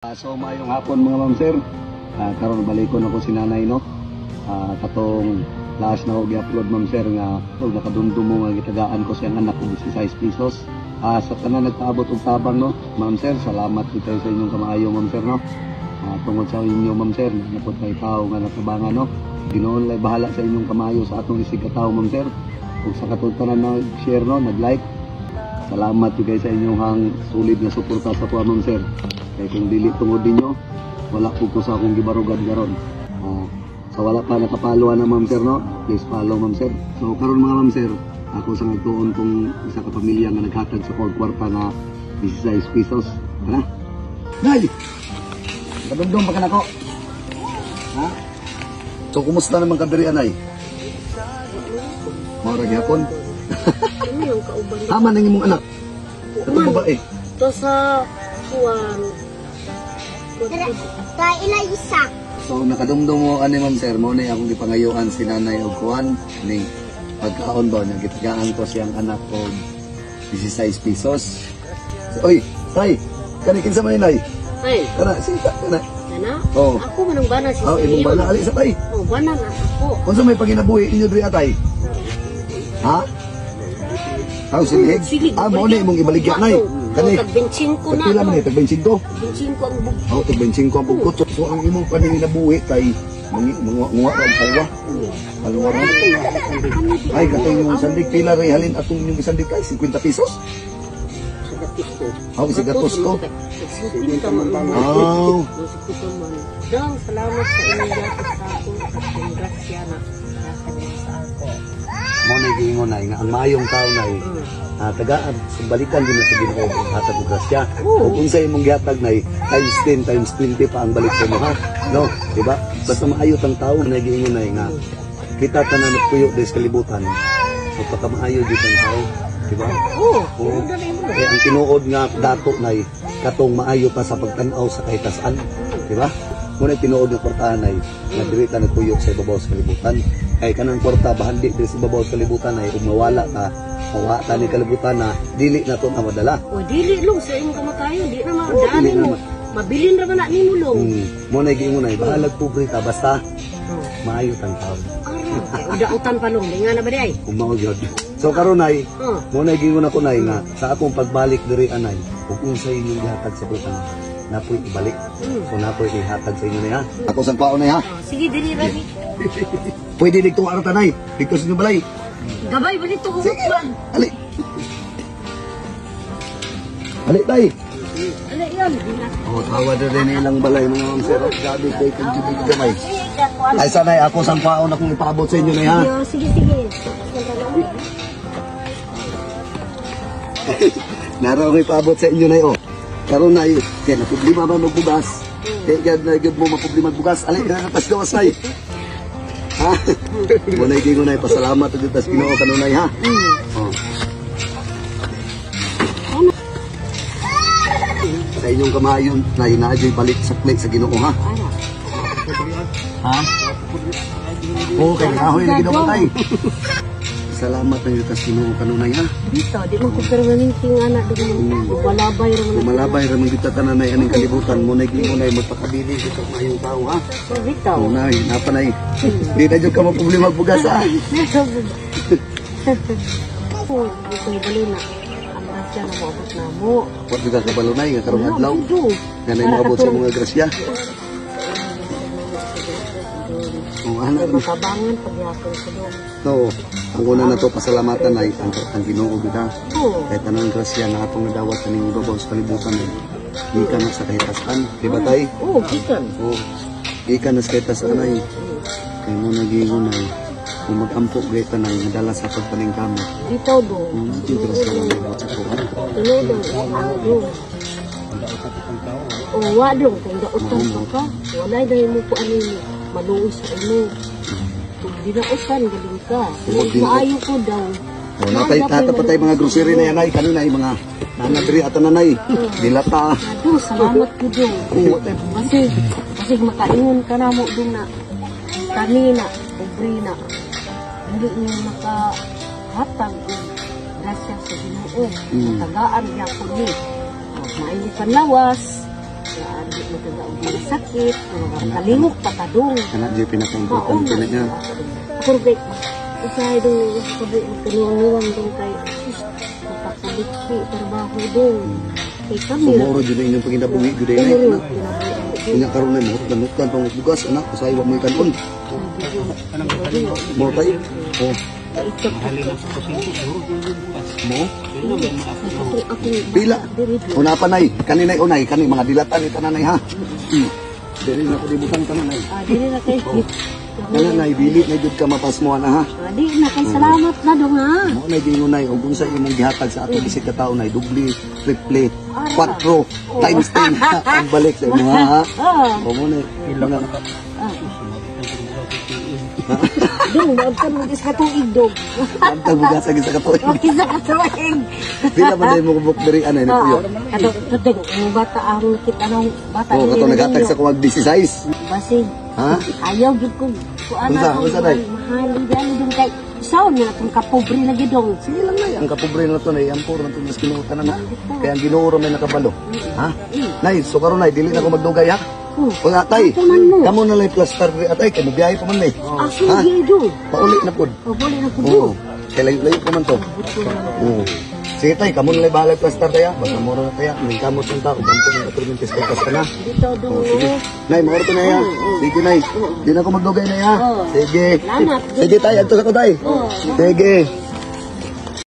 So maayong hapon, mga ma'am, sir. Karon balikon ako si nanay, no. Katong last na ako gi-upload, ma'am, sir, nga og nakadumdum mo nga gitagaan ko siyang anak og 16 pesos. Sa tanan nagpaabot og tabang, no. Ma'am, sir, salamat gid kayo sa inyong kamaayo, ma'am, sir, no. Tungod sa inyo, ma'am, sir, napod kay tao nga natabangan, no. Ginoo lay bahala sa inyong kamayo sa atong isig ka tawo, ma'am, sir. Ug sa katong tanan nag-share, no, nag-like. Salamat jud kay sa inyong solid nga suporta sa tuwa, ma'am, sir. Kay kung dili tungod ninyo, wala po ko sa akong gibarugan karon. Sa wala pa nakapalo na, ma'am, sir, no, please follow, ma'am, sir. So karon, mga ma'am, sir, ako sa nagtuon kong isa ka pamilya nga naghatag sa kog kwarta nga 16 pesos. Tara. Nay! Kadumdum pa ka nako. Ha? So kumusta naman ka diri, anay? Mao ra gyapon. Ano yung kauban? Haman ang imong anak. Katong babae. To sa kuwan. Ta Eliza. So nakadumdum mo ani, ma'am, sir, mo na akong gipangayuan si nanay og kuan ning pagkaon ba niya, gitagaan ko siyang anak og 16 pesos. So, oy, tay, kani kinsa man nay? Ay, Kana si kana. kana? Oh. Ako man ang bana si Oh, imong bana ali sa tay. Oh, bana na ako. Unsa may panginabuhi inyo diri, atay? Ha? Aw, silhig. Silig. Ah, mo na imong ibaligya, nay. Kani. Tag 25 na. Pila man ni tag 25? 25 ang bug. Oh, tag 25 ang bugkot. So ang imong paninabuhi kay manguha ra og kalwa. Kalwa ra. Ay, katong yung sandig, pila ray halin atong inyong isandig kay 50 pesos? Sa gatis ko. Aw, sa gatos ko. 50 man. Aw. 50 man. Dong, salamat sa inyong gatos sa ako. Ang grasya na nasa niyo sa ako. Mo na giingon nay nga ang maayong tao nay tagaan sa balikan din na sa Ginoo og hatag og grasya. Ug unsa imong gihatag, nay, times 10 times 20 pa ang balik sa imo, ha. No, di ba? Basta maayo tang tao na giingon nay nga kita tanan nagpuyo diri sa kalibutan. So pagkamaayo dito ang tao, di ba? Oo. Oo. Kaya ang tinuod nga dato nay katong maayo pa sa pagtan-aw sa kahitasan, di ba? Muna tinuod nga kwartahan nay nga diri ta nagpuyo sa ibabaw sa kalibutan. Kay kanang kwarta bahandi diri sa ibabaw sa kalibutan ay ug mawala ta, mawa ta ni kalibutan na dili na to na madala. O, dili long sa imong kamatayon, di na Oo, madami dili na mo. Mabilin ra man na nimo long. Mo na giingon nay bahalag pobre ta basta Oh. maayo tang tao. Ara, kay udautan pa long, di nga na ba di ay? Kung mao gyud. So karon nay, Oh. mo na giingon ako nay nga sa akong pagbalik diri anay ug unsay inyong gihatag sa butang napoy ibalik. So napoy ihatag sa inyo na ha. Ako sang kwaon nay ha. Oh, sige, dili ra di. Pwede dito ara tanay. Dito sa inyong balay. Gabay ba dito ko? Sige lang. Ali. Ali tay. Ala yan, di na. Oh, tawa na rin ilang balay, mga ma'am, sir. Grabe kay kag gamay. Ay sanay ako sang kwaon akong ipaabot sa inyo na ha. Sige, sige, sige. Naro akong ipaabot sa inyo na oh. Karon na kay na problema ba magbugas? Kay gad na gyud mo maproblema magbugas. Ali na tas gawas nay. Ha? Mo na gingon nay pasalamat ug tas Ginoo kanunay ha. Oh. Sa inyong kamayon na inaadyo'y balik sa plate sa Ginoo ha. Ara. Ha? Oo, kay kahoy na Ginoo tay. Salamat na tas Ginoo kanunay ha. Dito, di man ko permanente nga na doon. Walabay ra man. Kumalabay ra man gyud ta tanan nay aning kalibutan mo na gingon nay magpakabili dito maayong tao ha. So, dito. Oo nay, napa nay. Di na jud ka maproblema bugas ha. Oh, dito balo na. Ang grasya na moabot na mo. Wa jud ka kabalo nay nga karong adlaw. Ano, Nga nay moabot sa mga grasya. Oo, ana. Makabangan pagyapon sa doon. So, ang una na to pasalamatan ay ang Ginoo gud ha. Oo. Kay tanang grasya nga atong nadawat kaning ibabaw sa kalibutan ay gikan na sa kahitasan, di ba tay? Oo, gikan. Oo. Gikan na sa kahitasan ay kay mo nagingon ay kung magampo gay tanay madala sa pagpaningkamot. Dito do. Di grasya na moabot sa tuwa. Tulo do. Do. O, wa dong, kung dautan pa ka, walay dahil mo po ano mo, maluoy sa imo. Kung dinautan, galing ka. Kung Maayo ko daw. Oh, natay tata patay mga grocery na yan ay kanina ay mga nanadri at nanay. Dilata. Dong, salamat ko dong. Oo, Kasi, kasi makaingon ka na mo dong na, kanina, pobre na, hindi niyo makahatag og grasya sa Ginoo. Tagaan gyapon ni. Maayo kan lawas. Di mo taga og mga sakit, mga kalingok pa ta dong. Kana jud pinaka-importante na niya. Ako kay usahay dong kabuok magkaniwang-niwang dong kay sus, makakulitsi trabaho dong. Kay kami So moro jud na inyong paginabuhi jud ay Moro na. Unya karon na mahutlan-hutlan pang bugas anak usay wa mo kanon. Mo tay. Oh, mo. Pila. Una pa nay, kani nay unay, kani mga dilatan ni tanan nay ha. Dili na ko dibutang tanan nay. Ah, dili na kay. Oh. Kana nay dili na jud ka mapasmo ana ha. Ah, di na kay salamat na dong ha. Mo nay giingon nay og unsa imong gihatag sa atong bisig ka tawo nay doble, triple, 4 times 10 ang balik sa imo ha. Ah. O mo nay. Mga Dong, wag ka mo is katong igdog. Ang bugas sa ka tuig. Wag isa ka tuig. Pila ba day mo kubok diri anay na kuyo? Kato, kato, ang bata ang nakita ng bata. Oh, kato naghatag sa kuwag 16. Basig. Ha? Ayaw gid ko. Kuan Unsa? ako, Unsa, day? Mahal di dong kay saon na atong kapobre lagi dong. Sige lang nay, ang kapobre na to nay, ampor na to mas Ginoo tanan ha. Kaya ang Ginoo ra may nakabalo. Ha? Nay, so karon nay dili na ko magdugay ha. Oh. Kung atay, Ako man mo. kamo na lang plaster diri atay kay mobiyahe pa man nay. Aso Ha? gyud dong. Pauli na pod. Pabuli na ko Oo. dong. Kay layo-layo pa man to. Oo. Sige tay, kamo na lang bahala plaster taya. Basta mura na taya. May kamot ng tao, kampo ng katurmintis kay plaster na. Dito dong. Oh, sige. Nay, mauro to na ya. Sige nay. Di na ko magdugay na ya. Oo. Sige. Salamat. Sige tay, adto sa ko tay. Oo. Sige.